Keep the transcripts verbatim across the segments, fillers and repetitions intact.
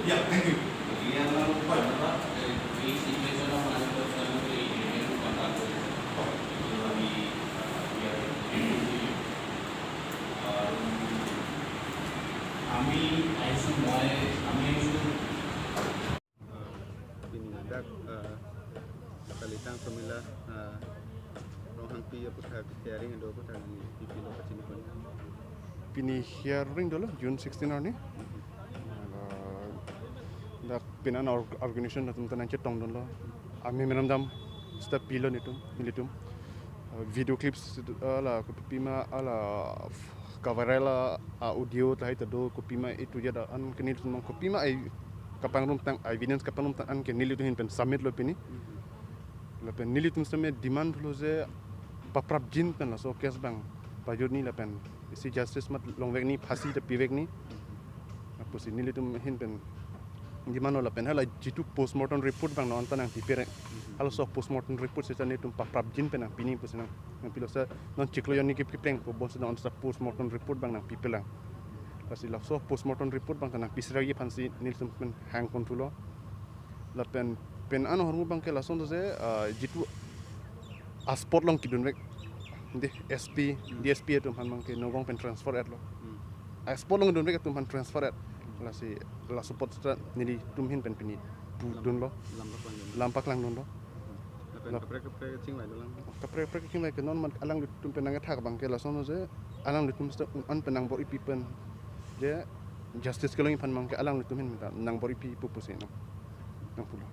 Yeah, thank you. গতিকে আপোনালোকক ধন্যবাদ। এই, এই চিটুৱেশ্যনৰ মাজতো আপোনালোকে এই ইণ্টাৰভিউ কণ্ডাক্ট কৰিছে। এইটো আমি, আহ, we are very grateful to you। আৰু আমি আহিছোঁ, মই, আমি আহিছোঁ। Pini dak, eh, kalitang Sumila, eh, Ronghangpi aputhak hearing do aputhak neli pipilo kachinipon. Pini hearing dolo June sixteen arni. Eh, dak pini an org-, organization atum ta nangchetongdunlo. Amemorandum seta pilo netum, nelitum. Eh, video clips, eh, la kopima, ah, la kaviral, ah, audio ta hai ta do, kopima itu jada an ke nelitum kopima ai kapangrumtang, evidence kapangrumtang an ke nelitum ahin pen submit lo pini. Lapen nelitum sitame demand lo je paprapjin pen laso case abang pajutni lapen isi justice mat longvekni, phasi ta pivekni. Lapusi nelitum ahin pen demand lo lapen hala jitu postmortem report abang non ta nangpipe re. Halaso postmortem report seta nelitum paprapjin pen nangpini pusi nang, nangpilo seta non chiklo jonni kip-, kiprengpo bonseta non seta postmortem report abang nangpipelang. Lasi laso postmortem report abang ta nangpisiragi aphansi nelitum pen hang konthulo. Lapen pini an ahormu abang ke lason je, ah, jitu a-spot along kedunvek, de S P, Hmm. D S P atum aphan abang ke Nagaon pen transfer etlo. Hmm. A-spot along dunvek atum aphan transfer et. Lasi laso apot seta nelitum ahin pen pini pu Lam-, dunlo. Lam paklangdun. Lam paklangdunlo. Hmm. Lapen Lap- kaprek kaprek chingvai dolang. Kaprek kaprek chingvai ke non mat alanglitum pen nangkethak abang ke lason je alanglitum seta un-an pen nangbor-ipi pen je justice kelong aphan abang ke alanglitum ahin ta nangbor-ipipo pusi nang, nangpulo.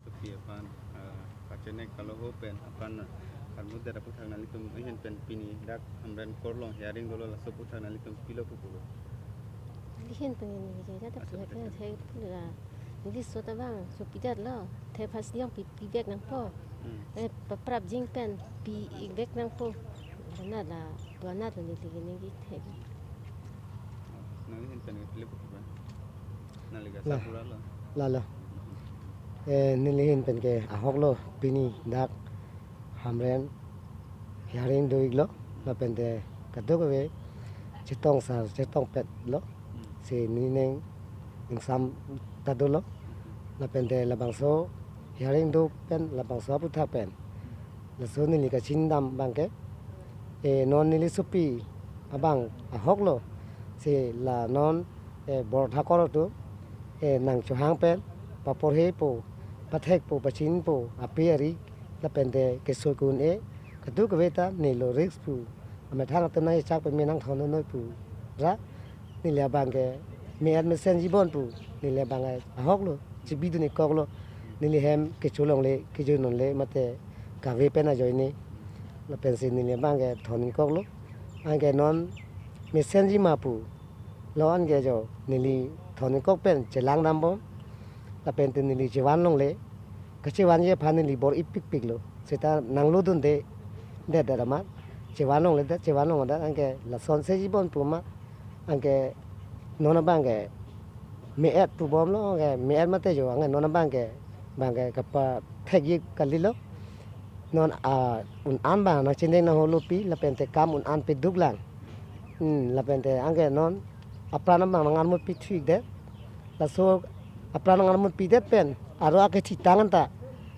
Tapi aphan, eh, kachenek kaloho pen aphan armudet aputhak nanglitum ahin pen pini dak Hamren Court along hearing dolo laso aputhak nanglitum pilo pupulo. Neli ahin pen neli jada Acha punya betul. Kan saya pula neli sota abang supidetlo, the phasi along pi, pivek nangpo. Hmm. Eh, paprapjin pen pi-ikvek nangpo. Karena la buana tu neli gini gitu. Neli ahin pen ke pilo pupulo. Neli ke La. Sapura lo. Lalo. Eh, neli ahin pen ke ahok lo pini dak Hamren hearing do-iklo lapen te kadokave chetong sar chetongpetlo. Hmm. Si neli neng ingsam ta dolo. Lapen te labangso hearing do pen labangso aputhak pen laso neli kachini dam abang ke, eh, non neli sopi abang ahok lo. Si la non, eh, Borthakur atum, eh, nangchohang pen paporhepo, pathekpo, pachinpo, ape ari lapen te keso kun-e kadokave ta neli lo risk pu. Amethang atum nangchak pen me nangthon noi pu ra neli abang ke me-et mesenji bon pu neli abang ke ahok lo, chibidun-ik kok lo. Neli hem kecho longle, kejo longle mate kave pen ajoine. Lapen si neli abang ke thon-ik kok lo. Anke non mesenji ma pu lo anke jo neli thon-ik kok pen chelang dambom. Lapen te neli chevan longle, kachevanji aphan neli bor-ipikpiklo. Seta nanglodunde, det det amat. Chevan longle det, chevan longle det, anke lason seji bon pu ma. Anke non abang ke me-et pubomlo, anke me-et mate jo, anke non abang ke, abang ke kapathekji kalilo. Non a un-an abang nangchedeng nangholo pi, lapen te kam un-an peduk lang. Hmm, lapen te anke non apran abang nangarmut pithu-ik det. Laso apran nangarmut pidet pen aro akethitang anta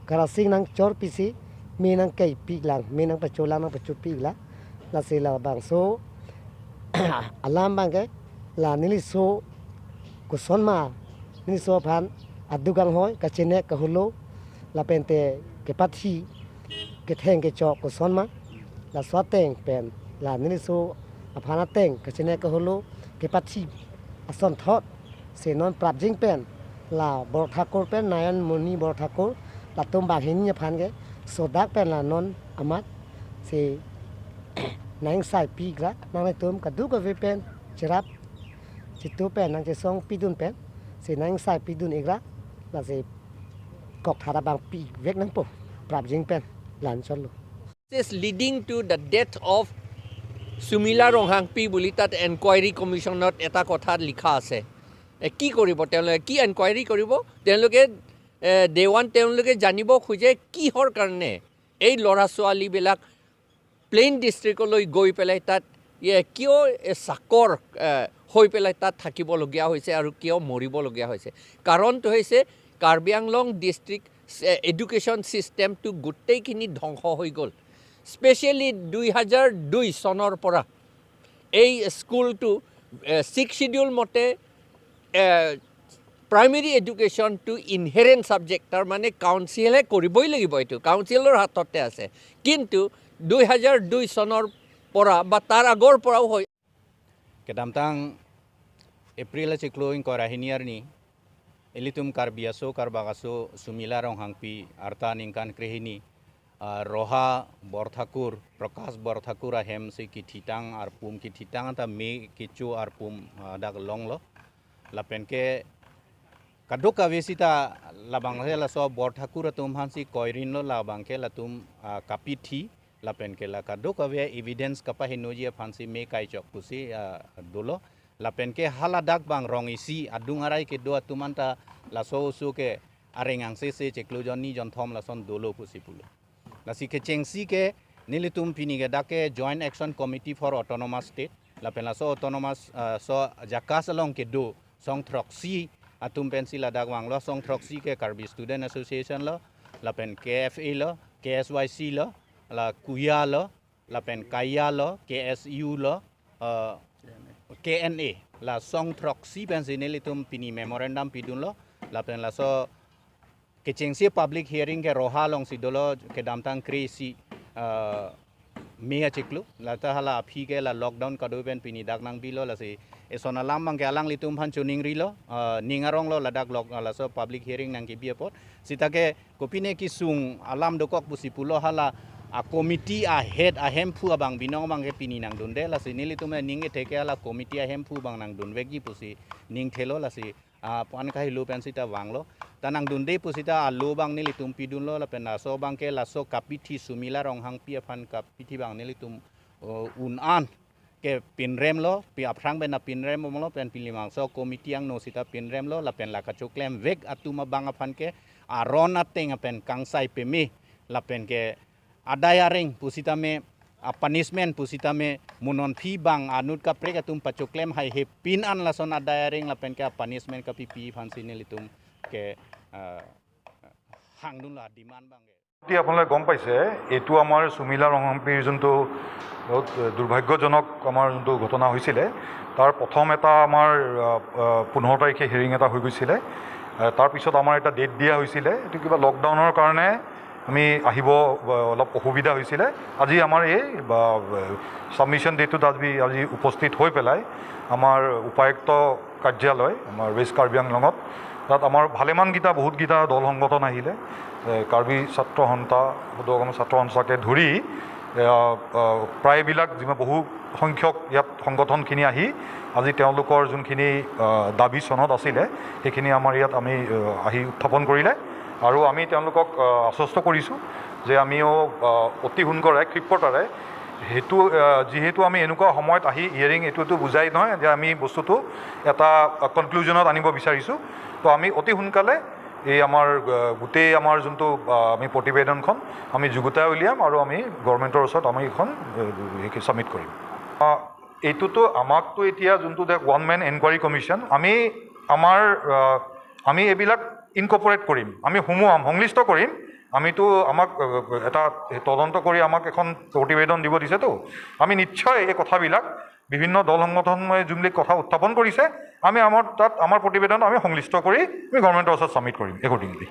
karasing nangchor pisi me nangkei-ik lang, me nangpacho lang, nangpacho-ik lang. Lasi labangso alam abang ke la neli so koson ma, neli so aphan aduk anghoi, kachenek kaholo, lapen te kepathi ketheng kechok koson ma, laso ateng pen la neli so aphan ateng kachenek kaholo, kepathi asonthot si non prapjin pen la Borthakur pen Nayan Moni Borthakur latum banghini aphan ke sodak pen la non amat si nang-ingsai pi-ik ra, nanglitum kadokave pen cherap chitu pen nangchesong pidun pen si nang-ingsai pidun-ik ra, lasi kokthat abang pi-ikvek nangpo prapjin pen, la-anchotlo. Is leading to the death of Sumila Ronghangpi বুলি তাত এনকুৱাৰী কমিশ্যনত এটা কথা লিখা আছে। এ, কি কৰিব তেওঁলোকে? কি এনকুৱাৰী কৰিব? তেওঁলোকে, এ, ডে ওৱান তেওঁলোকে জানিব খোজে কিহৰ কাৰণে এই ল'ৰা ছোৱালীবিলাক প্লেইন ডিষ্ট্ৰিক্টলৈ গৈ পেলাই তাত ইয়ে কিয় এ চাকৰ এ, হৈ পেলাই তাত থাকিবলগীয়া হৈছে আৰু কিয় মৰিবলগীয়া হৈছে? কাৰণটো হৈছে কাৰ্বি আংলং ডিষ্ট্ৰিক্ট এডুকেশ্যন ছিষ্টেমটো গোটেইখিনি ধ্বংস হৈ গ'ল। স্পেচিয়েলি দুই হাজাৰ দুই চনৰ পৰা এই স্কুলটো ছিক্স শ্বিডিউল মতে প্ৰাইমেৰী এডুকেশ্যনটো ইনহেৰেণ্ট ছাবজেক্ট, তাৰমানে কাউন্সিলে কৰিবই লাগিব, এইটো কাউন্সিলৰ হাততে আছে। কিন্তু দুই হাজাৰ দুই চনৰ পৰা বা তাৰ আগৰ পৰাও হয়। Kedamtang April achiklo ingkoi ra hini arni, ilitum Karbi aso, Karbak aso, Sumila Ronghangpi, arta ningkan krehini, ah, Roha Borthakur, Prakash Borthakur ahem si kithitang arpum, kithitang ta me kecho arpum, ah, dak longlo. Lapen ke kadokave sita labang ke laso Borthakur atum aphan si koirinlo, labang ke latum, ah, kapithi, lapen ke la kadokave evidence kapahenoji aphan si me kaichok pusi, ah, dolo. Lapen ke haladak bang rong isi adung arai kedo atum anta laso oso ke areng angse se chiklo jon ni jon thom lason dolo pusi pulo. Lasi kechengsi ke nelitum pini ke dak ke Joint Action Committee for Autonomous State, lapen laso autonomous, ah, so JACAS along kedo song throksi atum pensi ladak vanglo. Song throksi ke Karbi Student Association lo, lapen K F A lo, K S Y C lo, la KUYA lo, lapen KAYA lo, K S U lo, eh, K N A. La song throksi pensi nelitum pini memorandum pidunlo, lapen laso kechengsi public hearing ke Roha alongsi dolo, kedamtang kre isi, eh, me achiklo, lata hala aphi ke la lockdown kado pen pini dak nangbilo, lasi eson alam bang ke alanglitum aphan choningrilo, ah, ning aronglo ladak lok, ah, laso public hearing nangkebi apot. Sita ke kopine kesung alam dokok pusi pulo, hala a committee a head a hemphu abang binong bang ke pini nangdunde, lasi nelitum ning kethek ke hala committee a hemphu bang nangdunvekji pusi ning thelo, lasi ah, puan kahelo pen sita vanglo. Ta nangdunde pu sita alo bang nelitum pidunlo, lapen laso bang ke laso kapithi Sumila Ronghangpi aphan kapithi bang nelitum, oh, un-an ke pinremlo, pi aphrang pen na pinrem bomlo, pen pilimang so committee angno sita pinremlo, lapen la kachoklemvek atum abang aphan ke aron ateng apen kangsai peme, lapen ke adai areng pusitame, a punishment pusitame, mo non aphi bang anut kaprek atum pachoklem haihe pin an lason adai areng lapen ke a punishment kapipi aphan si nelitum ke, ah, hangdunlo, demand bang ke. এতিয়া আপোনালোকে গম পাইছে, এইটো আমাৰ সুমিলা ৰংহাংপিৰ যোনটো বহুত দুৰ্ভাগ্যজনক আমাৰ যোনটো ঘটনা হৈছিলে, তাৰ প্ৰথম এটা আমাৰ, আহ, আহ, পোন্ধৰ তাৰিখে হিয়াৰিং এটা হৈ গৈছিলে। আহ, তাৰপিছত আমাৰ এটা ডেট দিয়া হৈছিলে, এইটো কিবা লকডাউনৰ কাৰণে আমি আহিব, আহ, অলপ অসুবিধা হৈছিলে। আজি আমাৰ এই, বা, ছাবমিশ্যন ডেটটোত আজি, আজি উপস্থিত হৈ পেলাই আমাৰ উপায়ুক্ত কাৰ্যালয়, আমাৰ ৱেষ্ট কাৰ্বি আংলঙত, তাত আমাৰ ভালেমানকেইটা, বহুতকেইটা দল সংগঠন আহিলে। এ, কাৰ্বি ছাত্ৰ সন্থা, সদৌ অসম ছাত্ৰ সন্থাকে ধৰি, এ, আ, আ, প্ৰায়বিলাক যিমান, বহু সংখ্যক ইয়াত সংগঠনখিনি আহি আজি তেওঁলোকৰ যোনখিনি, আ, দাবী চনদ আছিলে, সেইখিনি আমাৰ ইয়াত আমি, আ, আহি উত্থাপন কৰিলে। আৰু আমি তেওঁলোকক, আ, আশ্বস্ত কৰিছোঁ যে আমিও, আ, অতি সোনকালে, ক্ষিপ্ৰতাৰে সেইটো, আ, যিহেতু আমি এনেকুৱা সময়ত আহি হিয়াৰিং এইটোতো বুজাই নহয় যে আমি বস্তুটো এটা, আ, কনক্লুজনত আনিব বিচাৰিছোঁ। তো আমি অতি সোনকালে এই আমাৰ, আ, গোটেই আমাৰ যোনটো, আ, আমি প্ৰতিবেদনখন আমি যুগুতাই উলিয়াম আৰু আমি গভৰ্ণমেণ্টৰ ওচৰত আমি এইখন, আ, ছাবমিট কৰিম। আ, এইটোতো আমাকতো এতিয়া যোনটো day one main enquiry commission, আমি আমাৰ, আ, আমি এইবিলাক ইনকৰ্পৰেট কৰিম, আমি সোমোৱাম, সংশ্লিষ্ট কৰিম। আমিতো আমাক, আ, এটা তদন্ত কৰি আমাক এখন প্ৰতিবেদন দিব দিছেতো, আমি নিশ্চয় এই কথাবিলাক বিভিন্ন দল সংগঠনে যোনবিলাক কথা উত্থাপন কৰিছে, আমি আমাৰ তাত আমাৰ প্ৰতিবেদন আমি সংশ্লিষ্ট কৰি আমি গভৰ্ণমেণ্টৰ ওচৰত ছাবমিট কৰিম একৰ্ডিংলি।